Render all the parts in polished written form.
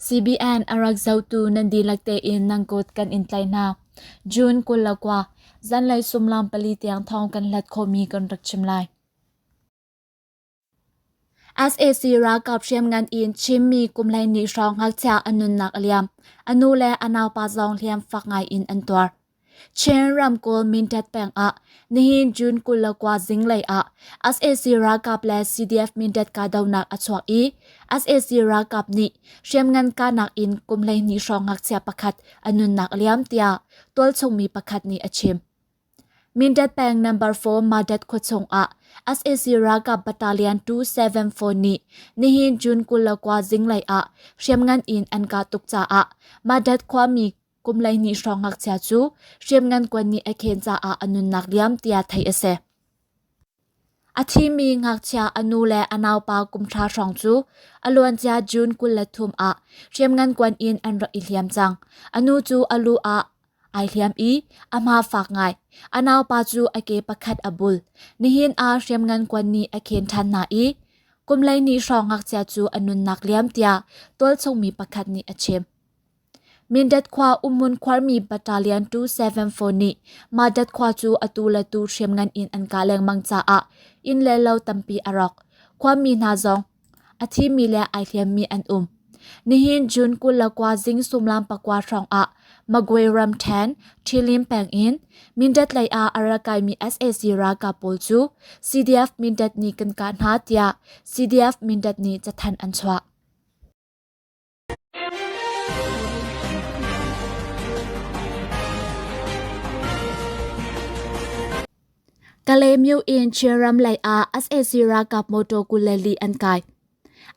CBN a rak zohtu nan dihlak tein nan kut kan in tlaih hna. June 29, zanlei sumlam pali tiang thawng kan hlat khawhmi kan rak chim lai. Sac ralkap hriamngan in Chinmi kum hleihnih hrawng ngakchia a nunnak a liam. A nu le a naupa zong hliam fak ngai in an tuar. Chin ramkulh Mindat peng ah nihin June 29 zinglei ah sac ralkap le CDF Mindat kahdohnak a chuak i sac ralkap nih hriamngan kahnak in kum 12 hrawng ngakchia pakhat a nunnak a liam tiah tualchung mi pakhat nih a chim. Mindat peng number 4 Madat khuachung ah sac ralkap battalion 274 nih nihin June 29 zinglei ah hriamngan in an kah tuk caah Madat khuami Kum 12 hrawng ngakchia cu hriamngan kuan nih a khen caah a nunnak liam tiah theih a si. A thimi ngakchia a nu le a naupa kum thla hrawng cu a luancia June 23 ah hriamngan kuan in an rak i hliam cang. A nu cu a lu ah ai hliam i a hma fak ngai. A naupa cu a ke pakhat a bul. Nihin ah hriamngan kuan nih a khen ṭhan hna i kum 12 hrawng ngakchia cu a nunnak liam tiah tualchungmi pakhat nih a chim. Mindat khua umhmun khuarmi Battalion 274 nih Madat khua cu atu le tu hriamngan in an kah lengmang caah inn le lo tampi a rawk. Khuami hna zong a thimi le ai hliammi an um. Nihin June 29 zing sumlam pakua hrawng ah Magwe ramṭhen Ṭhilim peng in Mindat lei ah a rak kaimi sac ralkap pawl cu CDF Mindat nih kan kah hna tiah CDF Mindat nih cathanh an chuah. Kalaymyo in Chinram lei ah sac ralkap motor 24 an kai.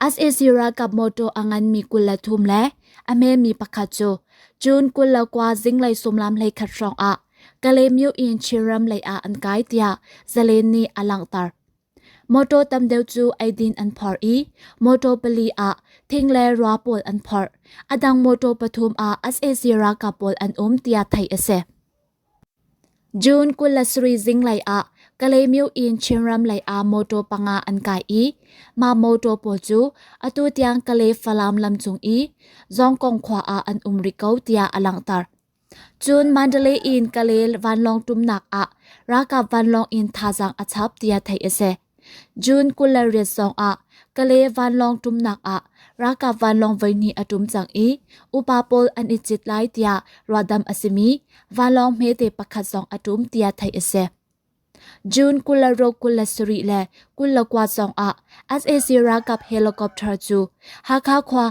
Sac ralkap motor a nganmi 23 le a hmemi pakhat cu June 29 zinglei sumlam 11 hrawng ah Kalaymyo in Chinram lei ah an kai tiah Zalen nih a langhter. Mawṭaw tam deuh cu eidin an phorh i mawṭaw pali ah thing le rua pawl an phorh. A dang mawṭaw pathum ah sac ralkap pawl an um tiah theih a si. June 27 zinglei ah Kalaymyo in Chinram lei ah mawṭaw panga an kai i mah mawṭaw pawl cu atu tiang Kalay Falam lamcung i Zawngkong khua ah an um rih ko tiah a langhter. Cun Mandalay in Kalay vanlawng ṭumnak ah ralkap vanlawng in thazaang a chap tiah theih a si. June 28 zong ah Kalay vanlawng ṭumnak ah ralkap vanlawng voihnih a ṭum cang i upa pawl an i cit lai tiah ruahdamh a simi vanlawng hmete pakhat zong a ṭum tiah theih a si. June 26 le 29 zong ah sac ralkap helicopter cu Hakha khua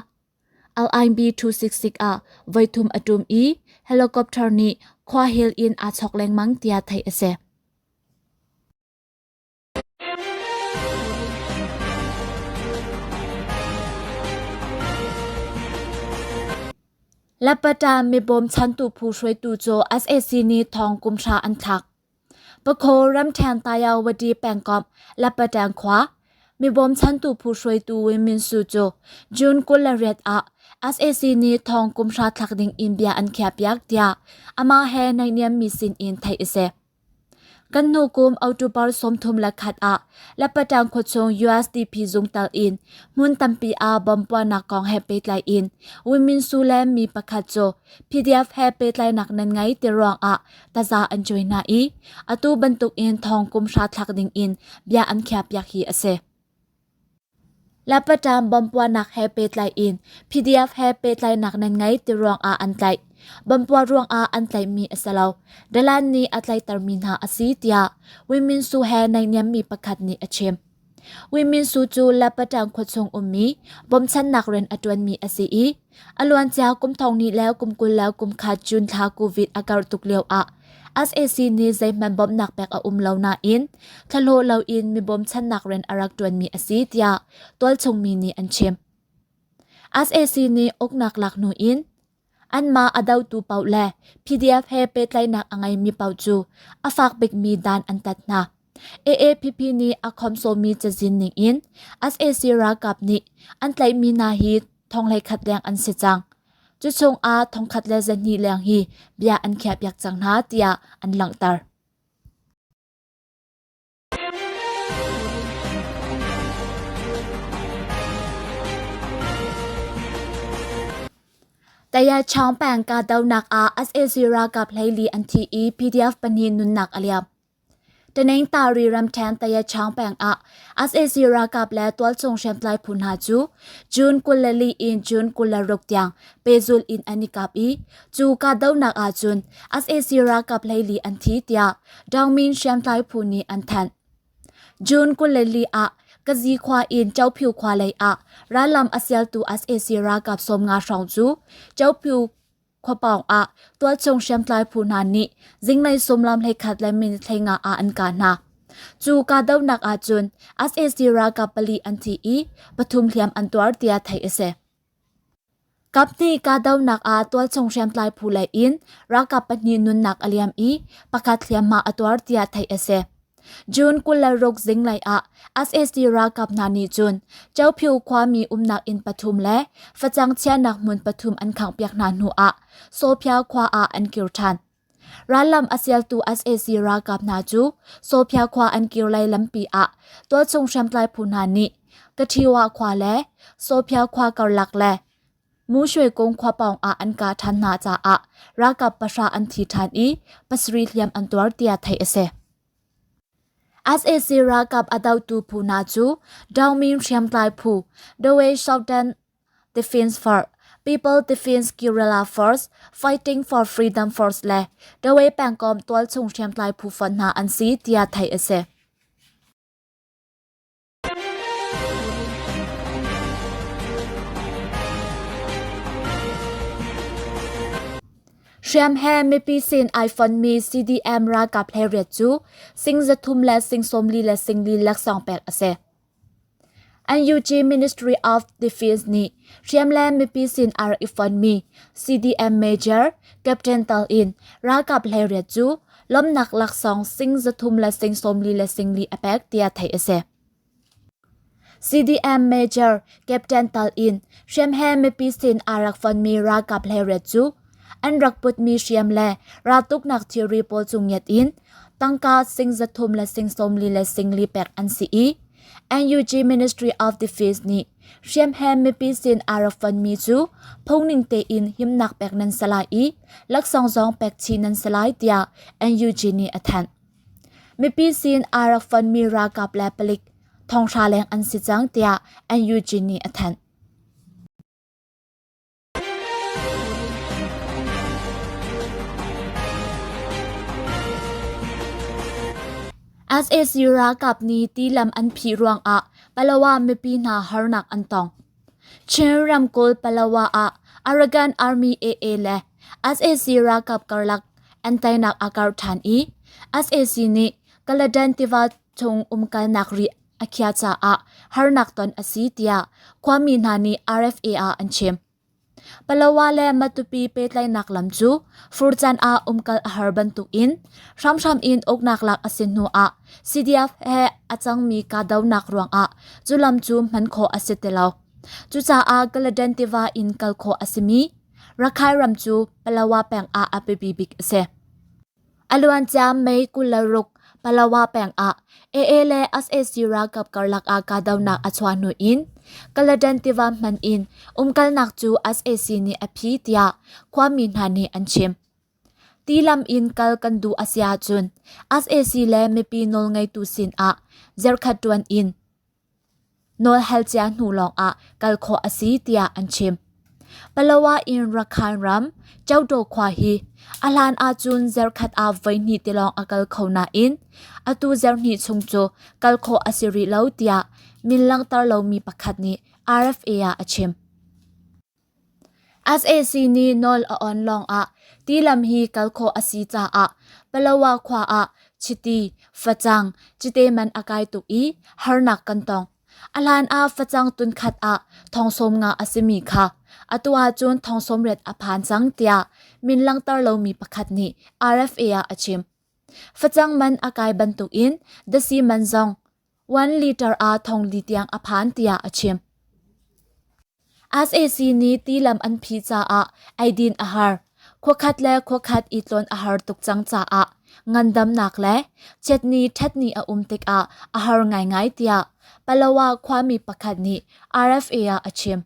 LIB 266 ah voithum a ṭum i helicopter nih khua hel in aa chok lengmang tiah theih a si. Lapata mibawm chantu phu hruaitu cu sac nih thong kum hra an thlak. Pakhaw ramṭhen Tayawadi pengkomh Lapatang khua mibawmchantu phu hruaitu Win Min Su cu June 28 ah sac nih thong kum hra thlak ding in bia an khiahpiak tiah amah he naihniammi sin in theih a si. Kan hnu kum October 31 ah Lapatang khuachung USDP zung tal in hmun tampi ah bomb puahnak kong he pehtlai in Win Min Su le mi pakhat cu PDF he pehtlainak nan ngei ti ruangah taza an cuai hna i atu bantukin thong kum hra thlak ding in bia an khiahpiak hi a si. Lapaṭam bomb puahnak he pehtlai in PDF he pehtlainak nan ngei ti ruangah an tlaih. Bomb puah ruangah an tlaihmi a si lo. Dalan nih a tlaihtermi hna a si tiah Win Su he naihniammi pakhat nih a chim. Win Su cu Lapaṭang khuachung ummi bawmchannak rian a ṭuanmi a si i a luancia kum thong hnih le kum 20 le kum khat June thla COVID a karh tuk lioah sac nih zeihmanh bawmhnak pek a um lo nain thlahlawh loin mi bawmchannak rian a rak ṭuanmi a si tiah tualchung mi nih an chim. Sac nih uknak lak hnu in anmah a dotu paoh le PDF he pehtlaihnak a ngeimi paoh cu a fak bikmi dan an tat hna. AAPP nih a khomsawmmi cazin ning in sac ralkap nih an tlaihmi hna hi thong 11 leng an si cang. Cu chungah thong 102 leng hi bia an khiahpiak cang hna tiah an langhter. Tayachawng peng kahdohnak ah sac ralkap 14 an thi i PDF pahnih nunnak a liam. Taningtari ramṭhen Tayachawng peng ah sac ralkap le tualchung hriamtlai phu hna cu June 24 in June 26 tiang pehzulh in an i kap i cu kahdohnak ah cun sac ralkap 14 an thi tiah Dongmin hriamtlai phu nih an thanh. June 24 ah Kazi khua in Chophiu khua lei ah rallam a sialtu sac ralkap 50 hrawng cu Chophiu khuapawng ah tualchung hriamtlai phu hna nih zinglei sumlam 11 le minute 15 ah an kah hna. Cu kahdohnak ah cun sac ralkap pali an thi i pathum hliam an tuar tiah theih a si. Kaphnih kahdohnak ah tualchung hriamtlai phu lei in ralkap pahnih nunnak a liam i pakhat hliamhma a tuar tiah theih a si. June 26 zinglei ah sac ralkap hna nih cun Chophiu khuami umnak inn pathum le facang chiahnak hmun pathum an khanghpiak hna hnu ah Sophia khua ah an kir ṭhan. Rallam a sialtu sac ralkap hna cu Sophia khua an kir lei lampi ah tualchung hriamtlai phu hna nih Kathiwa khua le Sophia khua karlak le Mushwe-kung khua pawng ah an kah ṭhan hna caah ralkap pahra an thi ṭhan i pasarih hliam an tuar tiah theih a si. Sac ralkap a dohtu phu hna cu Dongmin hriamtlai phu, Dawei Southern Defense Force, People Defense Guerrilla Force, Fighting for Freedom Force le Dawei pengkomh tualchung hriamtlai phu fonh hna an si tiah theih a si. Hriam he mipi sin ai fonmi CDM ralkap hlei cu sing 300 le sing 40 le sing li laksawng pek a si. NUG Ministry of Defense nih hriam le mipi sin a rak i fonmi CDM Major Captain Tal in ralkap 18 cu lawmhnak laksawng sing 300 le sing 40 le sing li a pek tiah theih a si. CDM Major Captain Tal in hriam he mipi sin aa rak fonmi ralkap 18 cu an rak putmi hriam le raltuknak thilri pawl cu ngiat in tangka sing 300 le sing 40 le sing li pek an si i NUG Ministry of Defense nih hriam he mipi sin aa rak fonmi cu phungning tein himnak pek nan si lai i laksawng zong pek chih nan si lai tiah NUG nih a thanh. Mipi sin aa rak fonmi ralkap le palik thonghra leng an si cang tiah NUG nih a thanh. Sac ralkap nih tilam an phih ruangah Palawa mipi hna harnak an tong. Chin ramkulh Palawa ah Arakan Army AA le sac ralkap karlak an teinak a karh ṭhan i sac nih Kaladan tiva chung umkalnak ri a khiah caah harnak ton a si tiah khuami hna nih RFA ah an chim. Palawa le Matupi pehtlaihnak lam cu furcaan ah umkal a har bantukin hramhram in uknak lak a si hnu ah CDF he a cangmi kahdohnak ruangah cu lam cu hman khawh a si ti lo. Cucaah Kaladan tiva in kal khawh a simi Rakhine ram cu Palawa peng ah a biapi bik a si. A luancia May 26 Palawa peng ah AA le sac ralkap karlak ah kahdohnak a chuah hnu in Kaladan tiva hman in umkalnak cu sac nih a phi tiah khuami hna nih an chim. Tilam in kal kan duh a si ahcun sac le mipi nawlngeitu sin ah zerkhat ṭuan in nawl hal cia hnu lawngah kal khawh a si tiah an chim. Palawa in Rakhine ram Chowdaw khua hi a hlan ahcun zerkhat ah voihnih tilawng a kal kho nain atu zerhnih chung cu kal khawh a si rih lo tiah min langhter lomi pakhat nih RFA ah a chim. Sac nih nawl a on lawngah tilam hi kal khawh a si caah Palawa khua ah chiti, facang, cite man a kai tuk i harnak kan tong. A hlan ah facang tunkhat ah thong 50 a simi kha atu ahcun thong 80 a phan cang tiah min langhter lomi pakhat nih RFA ah a chim. Facang man a kai bantukin dasi man zong 1 liter ah thong li tiang a phan tiah a chim. Sac nih tilam an phih caah eidin a har. Khuakhat le khuakhat i tlawn a har tuk cang caah ngandamnak le chiatni ṭhatni a um tikah a har ngaingai tiah Palawa khuami pakhat nih RFA ah a chim.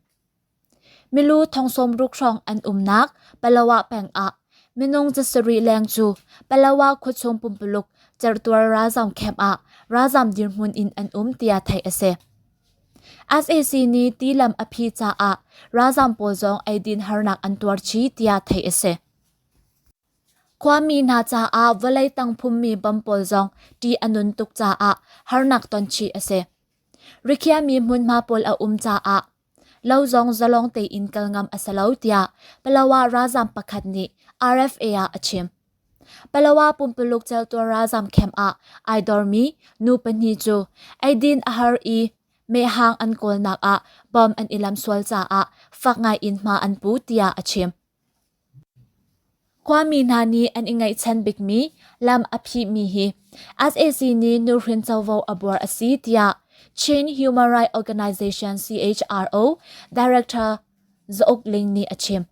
Milu thong 60 hrawng an umnak Palawa peng ah minung 7 leng cu Palawa khuachung pumpuluk certual ralzam camp ah ralzam dirhmun in an um tiah theih a si. Sac nih tilam a phih caah ralzam pawl zong eidin harnak an tuar chih tiah theih a si. Khuami hna caah vawlei tang phummi bom pawl zong ṭih a nun tuk caah harnak ton chih a si. Rikhiahmi hmunhma pawl a um caah lo zong zalong tein kal ngam a si lo tiah Palawa ralzam pakhat nih RFA ah a chim. Palawa pumpuluk celtuar ralzam camp ah ai dormi nu pahnih cu eidin a har i mehhang an kawlnak ah bom an i lam sual caah fak ngai in hma an pu tiah a chim. Khuami hna nih an i ngaihchan bikmi lam a phihmi hi sac nih nuhrin covo a buar a si tiah Chin Human Rights Organization CHRO Director Zauk Ling nih a chim.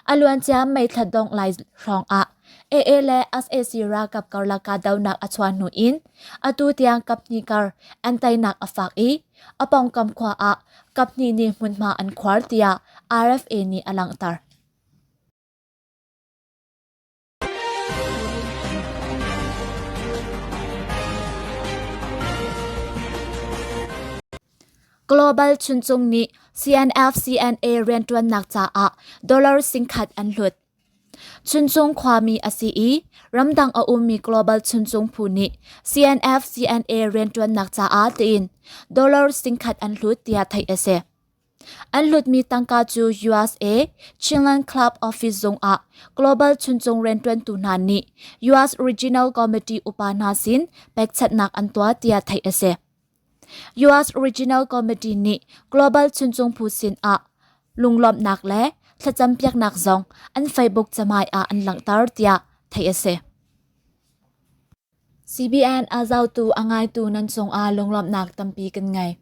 A luancia May thla dongh lai hrawng ah AA le sac ralkap karlak kahdohnak a chuah hnu in atu tiang kaphnih kar an teinak a fak i a pawngkam khua ah kaphnih nih hmunhma an khuar tiah RFA nih a langhter. Global Chuncung nih CNF-CNA rianṭuannak caah dollar 10,000 an hlut. Chuncung khuami a si i ramdang a ummi Global Chuncung phu nih CNF-CNA rianṭuannak caah tiin dollar 10,000 an hlut tiah theih a si. An hlutmi tangka cu USA Chinland Club Office zung ah Global Chuncung rianṭuantu hna nih US Regional Committee upa hna sin pekchanhnak an tuah tiah theih a si. US Regional Committee nih Global Chuncung phu sin ah lunglawmhnak le thlacampiaknak zong an Facebook cahmai ah an langhter tiah theih a si. CBN a zohtu a ngaitu nan cungah lunglawmhnak tampi kan ngei.